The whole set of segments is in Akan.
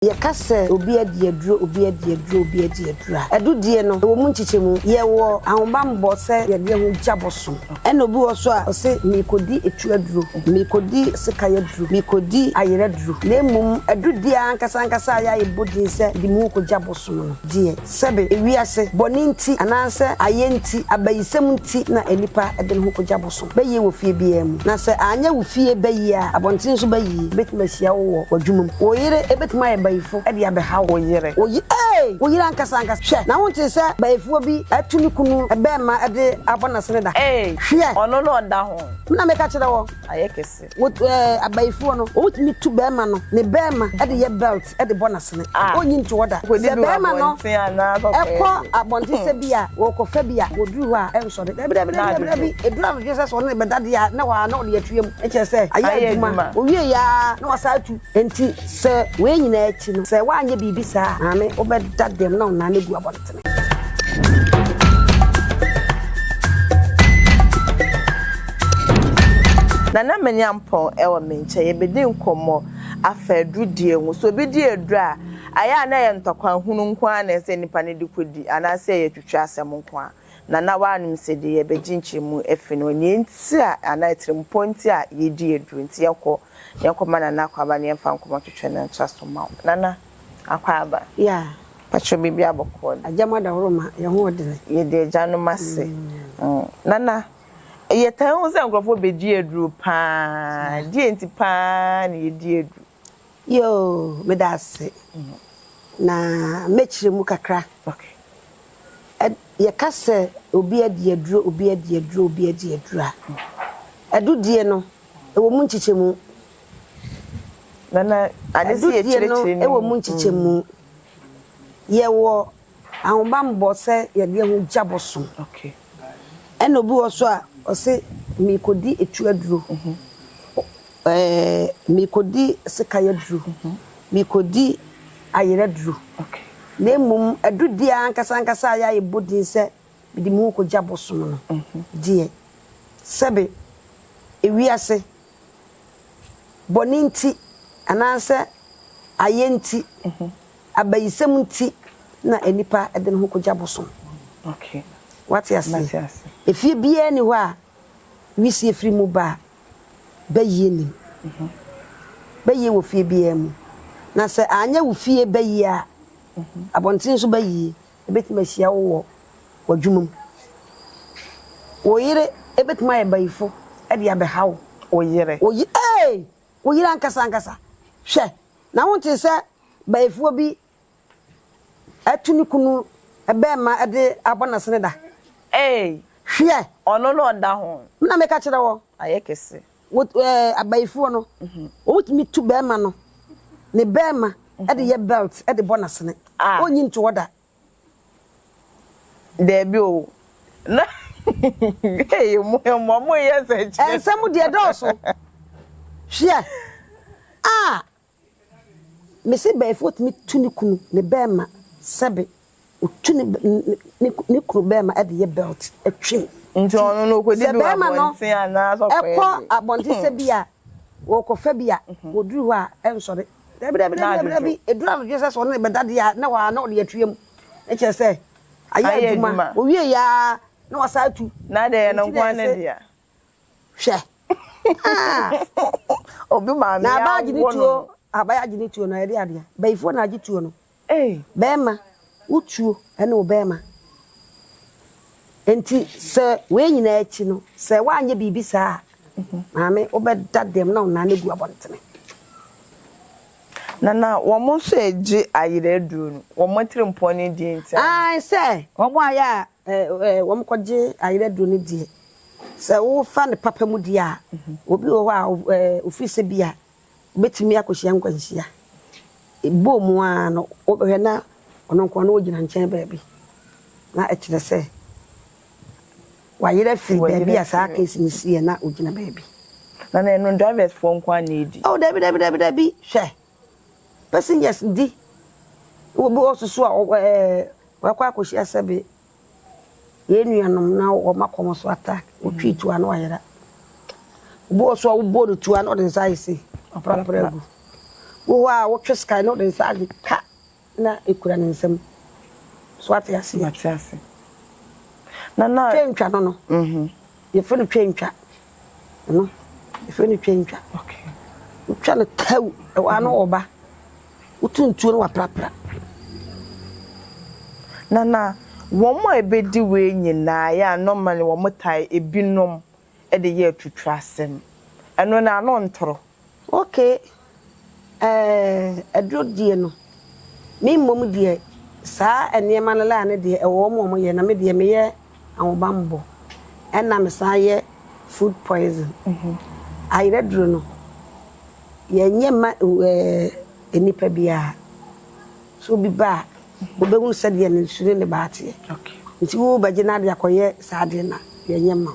Yɛka sɛ obi adi aduro, obi adi aduro, obi adi aduro a, adudie no, ɛwɔ mu nkyekyɛmu. Yɛwɔ ahobammɔ sɛ yɛde yɛn ho gya bosom. Ɛna obi wɔ so a, ɔse merekɔdi etu aduro, merekɔdi sekan aduro, merekɔdi ayerɛ aduro. Na mmom adudie ankasa ankasa a yɛ a yɛbɔ din sɛ de me ho kɔgya bosom no deɛ, sɛbe ewiase bɔne nti anaasɛ ayɛ nti, abayisɛm nti na nnipa de ne ho kɔgya bosom. Bɛyie wɔ fie biara mu. Na sɛ anyɛ wo fie bayie a, abɔnten so bayie bɛtumi ahyia wo wɔ w'adwuma mu. Wo yere bɛtumi ayɛ bayifo de abɛha wo. Wo yere. Wo ye ee! Wo yere ankasa ankasa. Hwɛ! Na wontee sɛ bayifoɔ bi atu ne kunu bɛɛma de abɔ n'asene da? Ee! Hwɛ! Ɔno na ɔda ho. Me na meka kyerɛ wo. Ayɛ kɛse. Wo ɛɛ abayifoɔ no, wɔtumi tu bɛɛma no, ne bɛɛma de yɛ belt de bɔ n'asene. Ah! Ɔnyi nto hɔ da. Ɔkɔdi Sɛ bi wɔ bɛɛma no abɔnten anaa sɛ ɔkɔyɛ kɔ deɛ. abɔnten sɛ bi a wɔrekɔfa bi a, wɔduru hɔ a, ɛnsɔre. Dabi, dabi, Na dabi, dabi, adwodwo. dabi. Ɛduru anadwo sɛ sɛ ɔne no bɛda deɛ a, na hɔ ara na ɔde atua mu. Kyerɛ sɛ, ayɛ Ayɛ adwuma. adwuma. Ɔwieeɛ ara na wasan atu. Enti sɛ wei nyinaa akyi no, sɛ woanyɛ biribi saa a, maame, wobɛda dɛm na wo nan agu abɔntene. Nana Manyampɔn wɔ me nkyɛn, yɛbɛdi nkɔmmɔ afa adurudie ho. Sɛ obi di aduru a, ayɛ a na ɛyɛ ntɔkwa hunu nko ara na ɛsɛ sɛ nipa no de kɔdi anaasɛ ɛyɛ twitwi asɛm nko ara. Nana w'anom sɛ deɛ yɛbɛgye nkyerɛmu afiri no hɔ, nea nti a anaa atirimpɔ nti a yɛdi aduro nti yɛnkɔ yɛnkɔma Nana Akwaaba na yɛmfa nkɔmmɔ twetwe no ntoa so mma wo. Nana Akwaaba. Yeah. Pakyɛ biribi abɔkɔɔ. Agya mu adahoro ma yɛn ho ɔdene. Yɛde agyanom ase. Nana, yɛtaa hu sɛ nkurɔfoɔ bɛdi aduro paa. Deɛ nti paa na yɛdi aduro? Yoo, meda ase. Na mɛkyerɛ mu kakra. Okay. Yɛka sɛ obi adi aduro, obi adi aduro, obi adi aduro a, adudie no, ɛwɔ mu nkyekyɛmu. Nana, ade sɛ Adudie no yɛkyerɛkyerɛ ne ɛwɔ mu nkyekyɛmu. Yɛwɔ ahobammɔ sɛ yɛde yɛn ho gya bosom. Okay. Ɛna obi wɔ so a, ɔse merekɔdi etu aduro. Ɛɛ merekɔdi sekan aduro. Merekɔdi ayerɛ aduro. Okay. Na mmom adudie ankasa ankasa a yɛ a yɛbɔ din sɛ mede me ho kɔgya bosom no deɛ, sɛbe ewiase bɔne nti anaasɛ ayɛ nti, abayisɛm nti na nnipa de ne ho kɔgya bosom. Okay. Wate aseɛ? Mate ase. Efie biara ni hɔ a wisie firi mu ba a, bayie nim. Bayie wɔ fie biara mu. Na sɛ anyɛ wo fie bayie a, abɔnten so bayie bɛtumi ahyia wo wɔ w'adwuma mu. Wo yere bɛtumi ayɛ bayifo de abɛha wo. Wo yere. Wo ye ee! Wo yere ankasa ankasa. Hwɛ! Na wontee sɛ bayifoɔ bi atu ne kunu bɛɛma de abɔ n'asene da? Ee! Hwɛ! Ɔno na ɔda ho. Me na meka kyerɛ wo. Ayɛ kɛse. Wo ɛɛ abayifoɔ no, wɔtumi tu bɛɛma no, ne bɛɛma de yɛ belt de bɔ n'asene. Ah. Ɔnyi nto hɔ da. Daabi o. Na hey, mo mo mo yɛ sɛ kyerɛ. Nsɛm deɛ dɔɔso. Hwɛ! Ah! Mese bayifoɔ tumi tu ne kunu, ne bɛɛma, sɛbe, ɔtu ne ne ne kunu bɛɛma de yɛ belt twe. Nti ɔno no ɔkɔdi Sɛ bi wɔ bɛɛma no abɔnten anaasɛ ɔkɔyɛ ɛkɔ deɛ. abɔnten sɛ bi a wɔrekɔfa bi a, wɔduru hɔ a ɛnsɔre. Dabi dabi Na dabi dabi adwodwo. dabi, ɛduru anadwo sɛ sɛ ɔne no bɛda deɛ a, na hɔ ara na ɔde atua mu. Ne kyerɛ sɛ ayɛ Ayɛ adwuma. adwuma. Ɔwieeɛ ara na wasan atu. Na deɛ ɛyɛ no Nti nko na ara ne ɛsɛ dea. Hwɛ! Ah! Obi maame Na aba agye ne awo tuo, no. aba agye ne tuo no, ɛde adeɛ. Bayifoɔ na agye tuo no. Ei! Bɛɛma, wo tuo ne wo bɛɛma. Enti sɛ wei nyinaa akyi no, sɛ woanyɛ biribi saa a, maame, wobɛda dɛm na wo nan agu abɔntene. Na na wɔn nso regye ayerɛ aduro no, wɔn atirimpɔ ne deɛ nti a. Ae, sɛ wɔn a yɛ a wɔkɔgye ayerɛ aduro no deɛ, sɛ wofa no papa mu deɛ a, obi wɔ hɔ a ɔfiri sɛ bi a obɛtumi akɔhyia nkwanhyia. Ɛbɔɔ mu ara no, wobɛhwɛ na ɔno nko ara na ɔgyina nkyɛn baabi. Na ɛkyerɛ sɛ wayerɛ firi baabi a saa case no siiɛ na ɔgyina baabi. Na na ɛno drivers foɔ nko ara na ɛdi? Oh, dabi, dabi, dabi, dabi. Hwɛ, passengers di. Obi wɔ soso a wakɔ akɔhyia sɛbe yɛn nuanom na wɔn akɔ wɔn so attack. Wɔtwi tuo a na wayera. Obi wɔ so a wobɔ no tuo a na ɔde nsa ayɛ sei, aprapra agu. Wo hɔ a wotwe sika na wode nsa agye ka na ekura ne nsam. So wate aseɛ? Mate ase. Na na. Twɛntwa no no. Mhm. Yɛfrɛ no twɛntwa. Ɛno yɛfrɛ no twɛntwa. Okay. Wotwa no kaw ɛwɔ ano ɔba. Wotu ntuo no waprapra. Na na wɔn a ebedi wei nyinaa yɛ a normally wɔn tae ebinom de yɛ atuturasɛm. Ɛno na ano ntoro. Okay, ɛɛ aduro deɛ no, me mmom deɛ saa nneɛma no laa no deɛ ɛwɔ wɔn a wɔyɛ na me deɛ meyɛ ahobammɔ ɛna mesan yɛ food poison. Ayerɛduro no, yɛnyɛ mma ɛɛ nnipa biara. So obi ba a, wobɛhunu sɛdeɛ ne su ne ne baa teɛ. Nti wobɛgye no ade akɔyɛ saa adeɛ no a, yɛnyɛ mma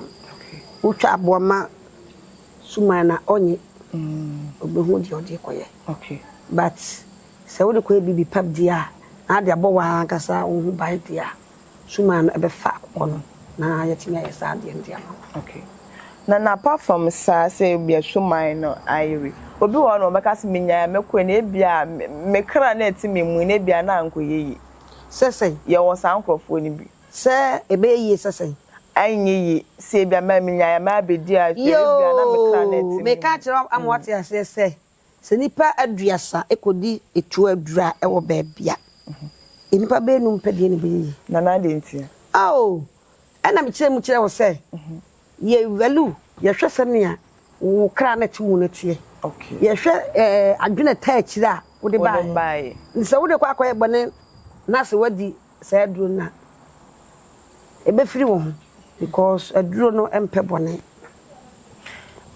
wo. Wotwa aboa ma suman na ɔnye, ɔbɛhu deɛ ɔde kɔyɛ. But sɛ wode kɔyɛ biribi pa deɛ a, na ade abɔ w'ankasa wo ho ban deɛ a, suman no ɛbɛfa akokɔ no na yɛatumi ayɛ saa adeɛ no de ama wo. Okay. Na na apart from saa sɛ ebia suman no ayere, obi wɔ hɔ no ɔbɛka sɛ menyae a mɛkɔ na ebia me kra na ɛte me mu na ebia na ankɔyɛ yie. Sɛ sɛn? Yɛwɔ saa nkurɔfoɔ no bi. Sɛ ɛbɛyɛ yie sɛ sɛn? Anyɛ yie sɛ ebia ma menyae a mabɛdi a ebia na me kra na ɛte me Yoo! mu. Meka akyerɛ wo ama woate aseɛ sɛ, sɛ nnipa 30 kɔdi tuo aduru a wɔ baabi a, nnipa bɛyɛ num pɛ deɛ na ɛbɛyɛ yie. Nana adɛn ntia? Ao! Ɛna mekyerɛɛ mu kyerɛɛ wo sɛ, yɛ value, yɛhwɛ sɛnea wo kra no ɛte wo mu no teɛ. Yɛhwɛ ɛɛ adwene ɛtaa akyire a wode baeɛ. Nti sɛ wode kɔ akɔyɛ bɔne na sɛ woadi saa aduro no a, ɛbɛfiri wo ho because aduro no mpɛ bɔne.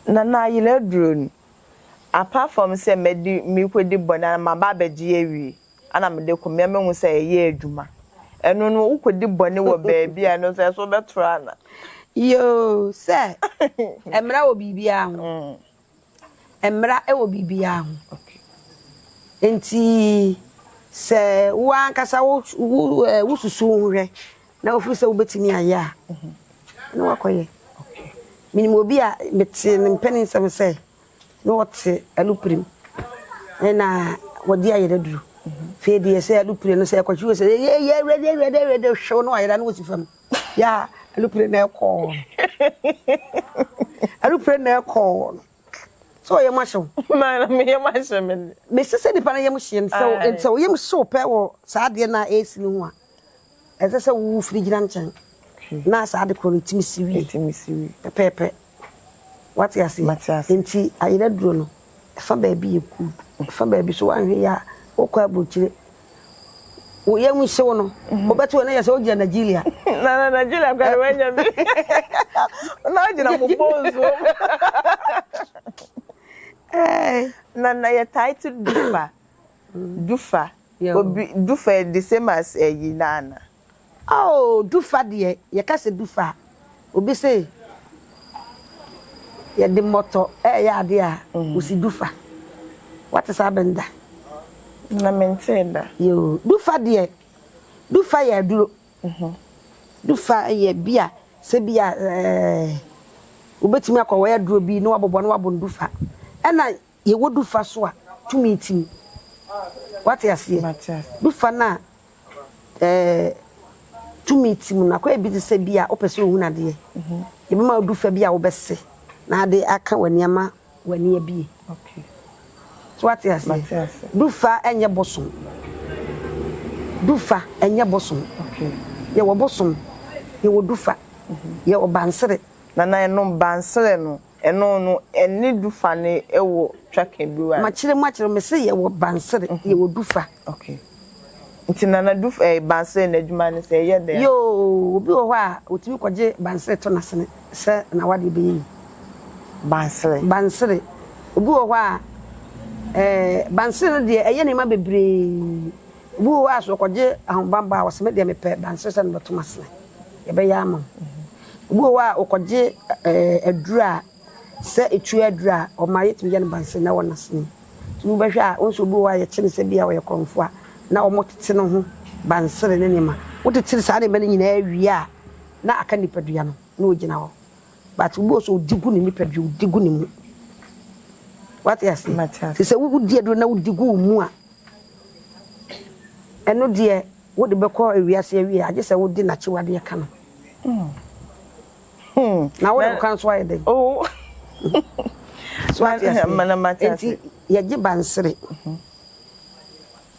Nana ayerɛ aduro no, apart from sɛ mɛdi mekɔdi bɔne anaa maba abɛgye awie ana mede kɔ me a mahu sɛ ɛyɛ adwuma. Ɛno no wokɔdi bɔne wɔ baabi a ɛno nso ɛso bɛtoro ana? Yoo, sɛ mmara wɔ biribiara ho. Mmara wɔ biribiara ho. Nti sɛ wo ankasa wo wo wosusu wo ho hwɛ na wofiri sɛ wobɛtumi ayɛ a, na wakɔyɛ. Menim obi a metee ne mpanin nsɛm sɛ na ɔte alupere mu ɛna wɔde ayɛrɛ duru. Afei deɛ sɛ alupere no sɛ ɛkɔtwe sɛ yɛ yɛ awurade awurade awurade hwew na wayɛrɛ na wɔsi fam. Ya alupere na ɛkɔɔ no. Alupere na ɛkɔɔ no. Sɛ ɔyɛ mu ahyew. Na me yam ahye me. Mesi sɛ nipa no yam hye no sɛ sɛ ɔyam hyew pɛ wɔ saa adeɛ no a ɛresi no ho a, ɛsɛ sɛ wo firi gyina nkyɛn na saa ade korɔ no tumi si wie. Ɛtumi si wie. Pɛpɛɛpɛ. Wate aseɛ? Mate ase. Nti ayerɛduro no, ɛfa baabi yɛ good, ɛfa baabi so woanhwɛ yie a, wokɔ aburokyire. Wo yam hyew no, wobɛte wɔ na yɛ sɛ wogyina Nigeria. Na na Nigeria kora de wanya bi. Na wogyina mo bonzo. Na na yɛ tae to dufa. Dufa. Obi dufa yɛ the same as ɛyi na ana. Oh dufa deɛ yɛka sɛ dufa a obi se yɛde mmɔtɔ ɛɛyɛ adeɛ a osi dufa. Wate saa bɛn da? Na mentee da. Yoo dufa deɛ dufa yɛ aduro. Dufa yɛ bi a sɛ bi a ɛɛ wobɛtumi akɔ wɔyɛ aduro bi na wabobɔ na wabɔ no dufa. Ɛna Yɛwɔ du fa so a, tumi tim. Wate aseɛ? Du fa no a ɛɛ tumi tim no, akɔyɛ bi te sɛ bi a wopɛ sɛ ohunu adeɛ. Yɛbɛma wo du fa bi a wobɛse na ade aka w'ani ama w'ani abie. So wate aseɛ? Du fa nyɛ bosom. Du fa nyɛ bosom. Yɛwɔ bosom, yɛwɔ du fa, yɛwɔ bansere. Nana ɛno bansere no Ɛno no, ɛne dufa no wɔ twaka bi wa. Makyerɛ mu akyerɛ wo, mese yɛwɔ bansere, yɛwɔ dufa. Okay. Nti nana dufa ɛɛ bansere no adwuma ne sɛ ɛyɛ dɛn? Yoo, obi wɔ hɔ a, otumi kɔgye bansere to n'asene sɛ n'awadeɛ bɛyɛ yie. Bansere? Bansere. Obi wɔ hɔ a, ɛɛ bansere no deɛ ɛyɛ nneɛma bebree. Obi wɔ hɔ a sɛ ɔkɔgye ahobammɔ a, ɔse me deɛ mepɛ bansere sɛ mebɛto m'asene. Yɛbɛyɛ ama wo. Obi wɔ hɔ a ɔkɔgye aduru a, sɛ etuo aduru a, ɔma yɛtumi yɛ no bansere na ɛwɔ n'asene. Nti wobɛhwɛ a, wohu sɛ obi wɔ hɔ a yɛkye no sɛ bi a ɔyɛ korɔmfo a, na wɔtete ne ho bansere ne nneɛma. Wotetere saa nneɛma no nyinaa wie a, na aka nipadua no na ogyina hɔ. But obi wɔ hɔ sɛ ɔdi gu ne nipadua, ɔdi gu ne mu. Wate aseɛ? Te sɛ wodi aduro na wodi gu wo mu a, ɛno deɛ wode bɛkɔ ewiase awie agye sɛ wode n'akyiwadeɛ ka no. Hmm. Na wode kɔka nso ayɛ dɛn? Oh. So wate aseɛ? Enti yɛgye bansere. Mhm.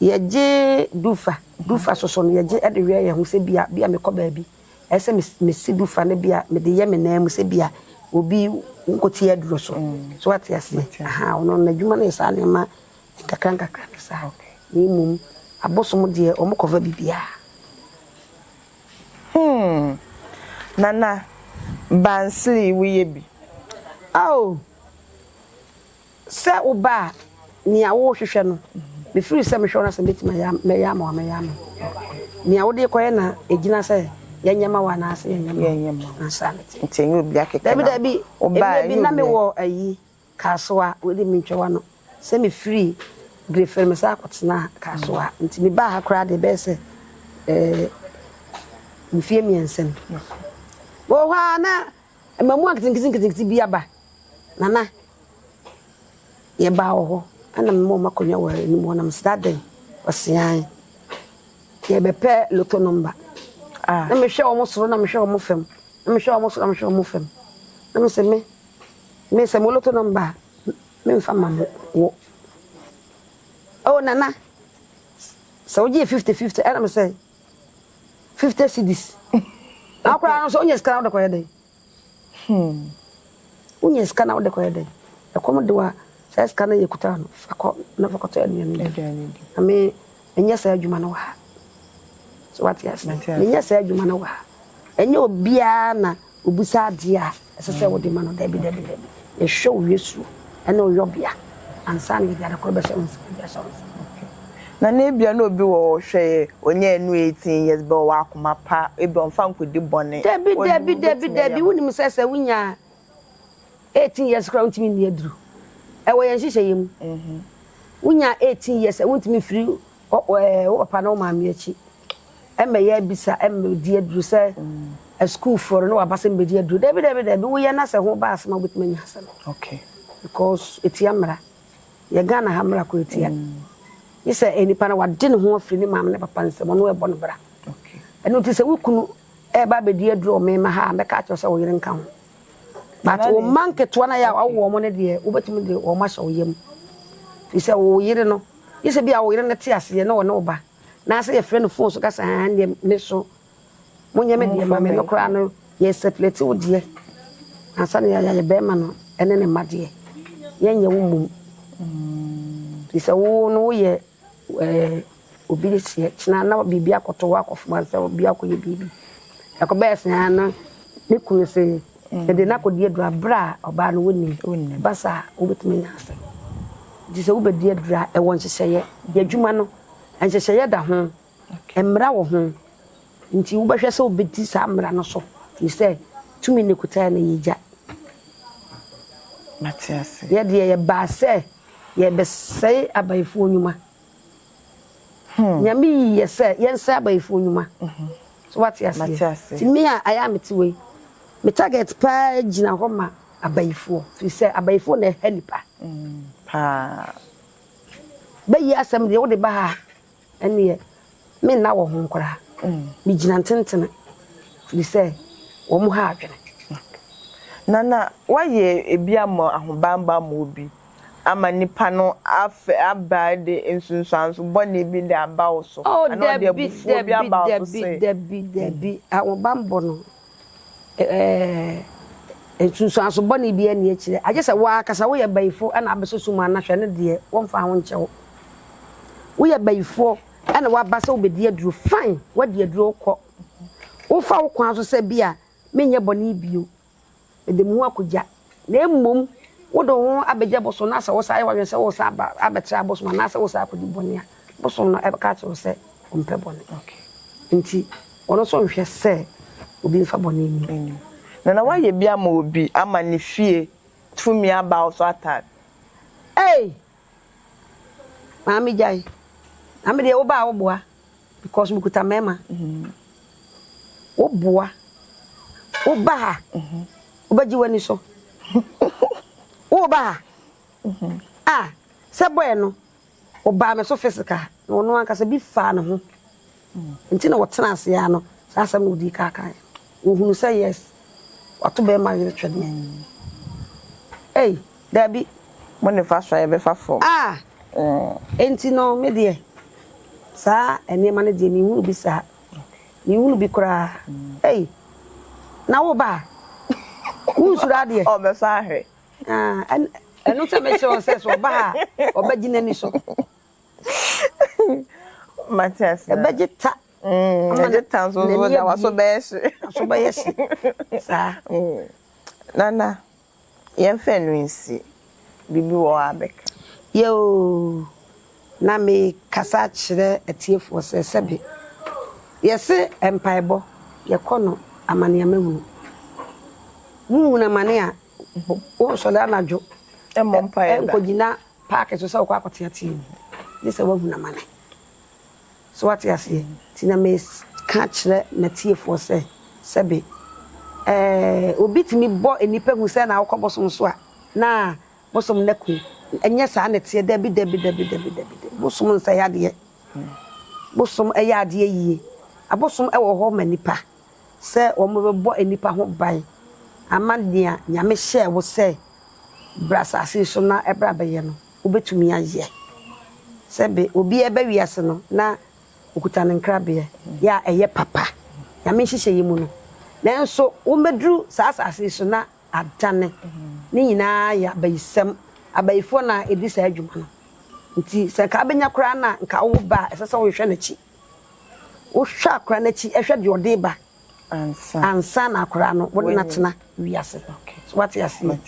Yɛgye dufa. Dufa soso no yɛgye de wɛn yɛn ho sɛ bia bia mekɔ baabi. Ɛsɛ sɛ mesi du fa no bi a mede yɛ me nan mu sɛ bi a obi nkɔti aduro so. So wate aseɛ? Aha, ɔno n'adwuma no yɛ saa nneɛma nkakra nkakra no saa. Na mmom abosom deɛ wɔn kɔfa biribiara. Hmm, Nana, Bansili woyɛ bi? Oh! Sɛ woba a, nea worehwehwɛ no, mefiri sɛ mehwɛ wo na sɛ mɛtumi ayɛ mɛyɛ ama wo a, mɛyɛ ama wo. Nea wode rekɔyɛ na ɛgyina sɛ yɛnyɛ ma wo anaasɛ yɛnyɛ ma wo. Yɛnyɛ ma wo. Na saa na ɛteɛ. Nti ɛnyɛ obi akɛkɛ Dabi na dabi, woba a mmerɛ bi ɛnyɛ na obi. mewɔ ayi, Kasoa, wei de mentwa w'ano, sɛ mefiri Grefere mesan akɔtenaa Kasoa, nti mebaa ha koraa deɛ ɛbɛyɛ sɛ ɛɛ mfeɛ mmiɛnsa ni. Mewɔ hɔ ara na mmamu nketenkete nketenkete bi aba. Nana, yɛbaa wɔ hɔ ɛna mema wɔn akonnwa wɔ anim hɔ na mesɛ adɛn? Ɔse ae. Yɛbɛpɛ lotto number. Ah. Na mehwɛ wɔn soro na mehwɛ wɔn fam. Na mehwɛ wɔn soro na mehwɛ wɔn fam. Na mesɛ me, me sɛ mo lotto number a, memfa ma mo wo. Oh Nana, sɛ wogyee 50 50 ɛna mesɛ 50 cedis. Na koraa no sɛ wonya sika na wode kɔyɛ dɛn? Hmm. Wonya sika na wode kɔyɛ dɛn? Ɛkɔm de wo a, saa sika no a yɛkuta no, fa kɔ na fa kɔtɔ aduane di. Aduane di. Na me, menyɛ saa adwuma no wɔ ha. So wate ase? Mate ase. Menyɛ saa adwuma no wɔ ha. Ɛnyɛ obiara na obisa adeɛ a ɛsɛ sɛ wode ma no. Dabi, dabi, dabi. Yɛhwɛ wo wiesuo ne wo yɔbea ansa na yɛde ade korɔ bɛhyɛ wo nsa, yɛde ahyɛ wo nsa. Okay. Na na ebia na obi wɔ hɔ ɔhwɛ yɛ, ɔnyɛ ɛnu 18 years bɛ ɔwɔ akoma pa, ebia ɔmfa nkɔdi bɔne. Dabi, dabi, dabi, Wobɛtumi ayɛ dabi, ama. wonim sɛ sɛ wonya 18 years koraa wontumi nni aduru. Ɛwɔ yɛn nhyehyɛeɛ mu. Wonya 18 years a wontumi mfiri wo papa ne wo maame akyi mmɛyɛ abisa mmɛdi aduru sɛ asukuufoɔ no na waba sɛ mmɛdi aduru. Dabi, dabi, dabi, woyɛ na sɛ ho ba asɛm a wobɛtumi anya asɛm. Okay. Because ɛtia mmara. Yɛ Ghana ha mmara koraa ɛtia. Gye sɛ nipa no wade ne ho afiri ne maame ne papa nsam, ɔno ɛbɔ no bra. Okay. Ɛno nti sɛ wo kunu ɛreba abɛdi aduru wɔ mema ha a, mɛka akyerɛ wo sɛ wo yere nka ho. But wo mma nketewa no a yɛ a wawo wɔn no deɛ, wobɛtumi de wɔn ahyɛ wo yam. Firi sɛ wo yere no, gye sɛ bi a wo yere no te aseɛ na ɔne wo ba, na sɛ yɛfrɛ no phone so ka sɛ haa deɛ me so monyɛ me deɛ ma me no koraa no, yɛ separate wo deɛ ansa na yɛayɛ bɛrima no ne ne mma deɛ. Yɛnyɛ wo mmom. Firi sɛ wo no woyɛ ɛɛ obi de hyeɛ kyena na biribi akɔto hɔ akɔfom ansa obi akɔyɛ biribi. Ɛkɔbɛyɛ sɛ ara na ne kunu se yɛde no akɔdi aduru aberɛ a ɔbaa no wɔnnim. Ɛba saa a wobɛtumi anya asɛm. Nti sɛ wobɛdi aduru a ɛwɔ nhyehyɛeɛ. Yɛ adwuma no nhyehyɛeɛ da ho, mmara wɔ ho. Nti wobɛhwɛ sɛ wobɛdi saa mmara no so firi sɛ tumi no ɛkuta yɛn no yɛ gya. Mate ase. Yɛ deɛ yɛbaa sɛ yɛrebɛsɛe abayifoɔ nnwuma. Nyame yii yɛ sɛ yɛnsɛe abayifoɔ nnwuma. So wate aseɛ? Mate aseɛ. Nti me a ayɛ a mete wei, me target paa gyina hɔ ma abayifoɔ, firi sɛ abayifoɔ na ɛha nipa. Paa. Bɛyi asɛm deɛ wode ba ha a, ɛnneɛ menna wɔ ho koraa. Megyina ntentene, firi sɛ wɔn ha adwene. Nana, woayɛ ebi ama ahobanbɔ ama obi ama nipa no afɛ aba de nsunsuanso bɔne bi de aba wo so Oh, anaa ɔde dabi, abufuo bi dabi, aba wo so dabi, sɛ. dabi, dabi. Ahobanbɔ no, ɛɛ, nsunsuanso bɔne biara nni akyire. Agye sɛ wo ara kasa woyɛ bayifo na abɛsɔ sum ano ahwɛ no deɛ, wɔmfa ho nkyɛ wo. Woyɛ bayifoɔ na woaba sɛ wobɛdi aduro, fine, woadi aduro kɔ. Wofa wo kwan so sɛ bi a menyɛ bɔne bio, mede me ho akogya, na mmom wode wo ho abɛgya bosom na sɛ wosan yɛ w'adwene sɛ woresan aba abɛtra abosom anaasɛ woresan akɔdi bɔne a, bosom no bɛka akyerɛ wo sɛ ɔmpɛ bɔne. Nti ɔno nso nhwɛ sɛ obi mfa bɔne nni. Nana woayɛ bi ama obi ama ne fie tumi aba wo so atare. Ei! Maame gyae. Maame deɛ woba a woboa because mekuta mmarima. Woboa. Woba ha. Wobɛgye w'ani so. Woba ha. Ah, sɛ bɔɛ no, ɔbaa me so physical, na ɔno ankasa bi faa ne ho. Nti na ɔtena ase ara no, saa asɛm na ɔdii kan kaeɛ. Ɔhunu sɛ yes, wato bɛrima yere twɛdeɛ. Ei, daabi. Mo ne fa so a yɛbɛfa fam. Ah! Enti no, me deɛ, saa nneɛma no deɛ menhunu bi saa. Menhunu bi koraa. Ei, na wo ba a, wonsuro adeɛ? Ɔbɛsɔ ahwɛ. Ah, ɛno sɛ mekyerɛ wo sɛ sɛ ɔba ha a, ɔbɛgye n'ani so. Mate ase. Ɛbɛgye ta. Mm, ɛgye ta nso so da waso bɛyɛ hye. Waso bɛyɛ hye. Saa. Mm. Nana, yɛmfa ɛno nsi. Biribi wɔ hɔ a bɛka. Yoo, na mekasa kyerɛ atiefoɔ sɛ sɛbe yɛse mpaebɔ yɛkɔ no amaneamahunu. Wonhunu amane a, wonsɔre anadwo nkɔgyina paake so sɛ wokɔ akɔteatea mu, gye sɛ woahunu amane. So wate aseɛ? Nti na meka kyerɛ m'atiefoɔ sɛ, sɛbe ɛɛ obi tumi bɔ nnipa hu sɛ na wokɔ bosom so a, na bosom no aku. Ɛnyɛ saa na ɛteɛ, dabi, dabi, dabi, dabi, dabi, dabi. Bosom nsɛe adeɛ. Bosom yɛ adeɛ yie. Abosom wɔ hɔ ma nnipa sɛ wɔbɛbɔ nnipa ho ban ama nea Nyame hyɛɛ wo sɛ bra asase yi so na bra bɛyɛ no, wobɛtumi ayɛ. Sɛbe obiara ba wiase no na okuta ne nkrabeɛ yɛ a ɛyɛ papa, Nyame nhyehyɛeɛ mu no. Nanso wommɛduru saa asase yi so na adane. Ne nyinaa yɛ abayisɛm. Abayifoɔ na ɛdi saa adwuma no. Nti sɛ nka wobɛnya koraa no a, nka wowo ba a, ɛsɛ sɛ wohwehwɛ n'akyi. Wohwɛ akwadaa no akyi hwɛ deɛ ɔde reba ansa na akwadaa no wode no atena wiase. So wate aseɛ?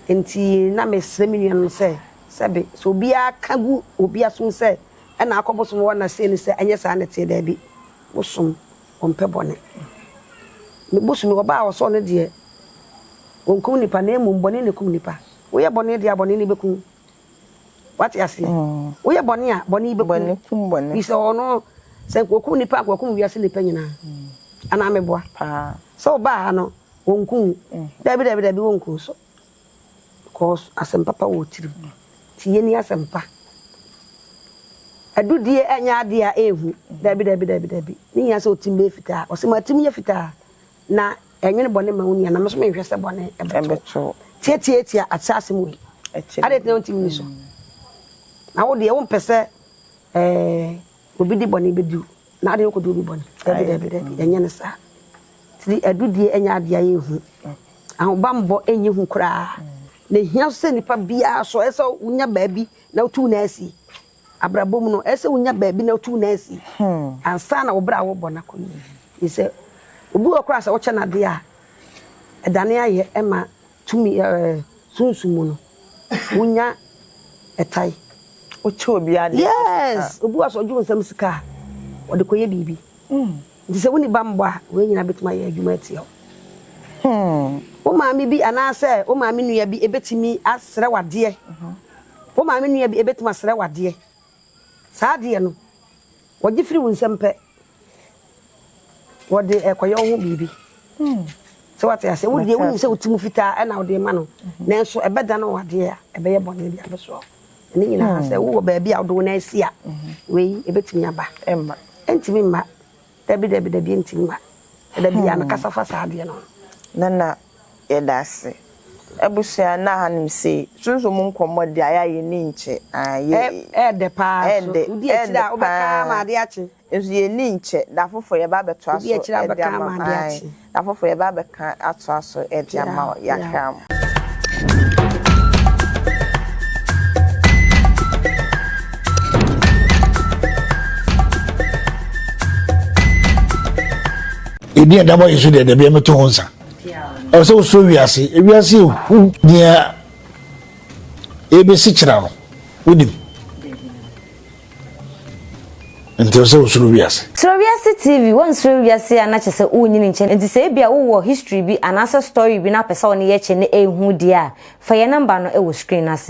Nti na mesrɛ me nuanom sɛ, sɛbe sɛ obiara ka gu obi asom sɛ ɛna akɔ bosom hɔ na sei ne sɛ, ɛnyɛ saa na ɛteɛ, daabi. Bosom, wɔmpɛ bɔne. Me bosom, ɔbaa a ɔsɛ ɔno deɛ, ɔnkum nipa na mmom bɔne na ɛkum nipa. Woyɛ bɔne deɛ a, bɔne no bɛku wo. Wate aseɛ? Woyɛ bɔne a, bɔne yi bɛku wo. Bɔne kum bɔne. Firi sɛ ɔno, sɛ nka ɔkum nipa a, nka wakum wiase nnipa nyinaa. Anaa meboa? Paa. Sɛ ɔbaa ha no, ɔnku wo. Dabi, dabi, dabi, ɔnku wo so. Because asɛm papa wɔ wo tirim. Nti yɛnni asɛm pa. Adudie ɛnyɛ adeɛ a ɛɛhu. Dabi, dabi, dabi, dabi. Ne nyinaa sɛ wo tirim bɛyɛ fitaa. Ɔse ma tirim nyɛ fitaa. Na ɛnwene bɔne ma wo nua, na me nso menhwɛ sɛ bɔne bɛto wo. Tiatiatia saa asɛm wei. Adɛn nti na wontumi nni so? Na wo deɛ wompɛ sɛ ɛɛ obi de bɔne bɛdi wo, na adeɛ wokɔdi obi bɔne. Dabi, dabi, dabi, ɛnyɛ no saa. Tiri adudie ɛnyɛ adeɛ a ɛyɛ hu. Ahobammɔ ɛnyɛ hu koraa. Na ɛhia nso sɛ nipa biara so ɛsɛ sɛ wonya baabi na wotu wo nan si. Abrabɔ mu no, ɛsɛ sɛ wunya baabi na wutu wo nan si ansa na wo bra a worebɔ no akɔ yiye. Efisɛ obi wɔ hɔ koraa a sɛ wokyɛ no ade a, ɛdane ayɛ ma tumi ɛɛ sunsum mu no, wunya ɛtae. Wokyɛ obi ade a, Yes! Obi wɔ hɔ a sɛ ɔgye wo nsam sika a, ɔde kɔyɛ biribi. Nti sɛ wonni bammɔ a, wei nyinaa betumi ayɛ adwuma atia wo. Wo maame bi anaasɛ wo maame nua bi betumi asrɛ wo adeɛ. Wo maame nua bi betumi asrɛ wo adeɛ. Saa adeɛ no, wɔgye firi wo nsam pɛ, wɔde rekɔyɛ wo ho biribi. Sɛ wate aseɛ, wo deɛ wonim sɛ wo ti mu fitaa ɛna wode rema no, nanso ɛbɛdane wo adeɛ a ɛbɛyɛ bɔne de abɛsoa wo. Ne nyinaa sɛ wowɔ baabi a wode wo nan asi a, wei ɛbɛtumi aba. Ɛntumi mma. Dabi dabi dabi ɛntumi mma. Da biara mekasa fa saa adeɛ no ho. Nana yɛda ase. Abusua na hanom sei sunsum mu nkɔmmɔ deɛ ayɛ a yɛnni nkyɛ aah yɛ Ɛɛdɛ paa so ɛɛdɛ wodi akyire ɛɛdɛ a wobɛka ama paa adeɛ akye. nso yɛnni nkyɛ da foforɔ yɛba abɛtoa Wodi so akyire a de wobɛka ama ama wo adeɛ ae akye. da foforɔ yɛba abɛka atoa so de ama wo Yeah, yeah. yɛakra mo. Edin a ɛda bɔ yɛ so deɛ dabi ɛmɛto ho nsa. Ɛwɔ sɛ wosuro wiase. Ewiase ehu nea ebesi kyerɛ no wonim. Nti ɛwɔ sɛ wosuro wiase. Suro Wiase TV, Woansuro wiase a na kyerɛ sɛ wonyini nkyɛ nti sɛ ebia wowɔ history bi anaasɛ story bi na wopɛ sɛ wo ne yɛ kyɛ na ɛhu deɛ a, fa yɛn number no wɔ screen no ase.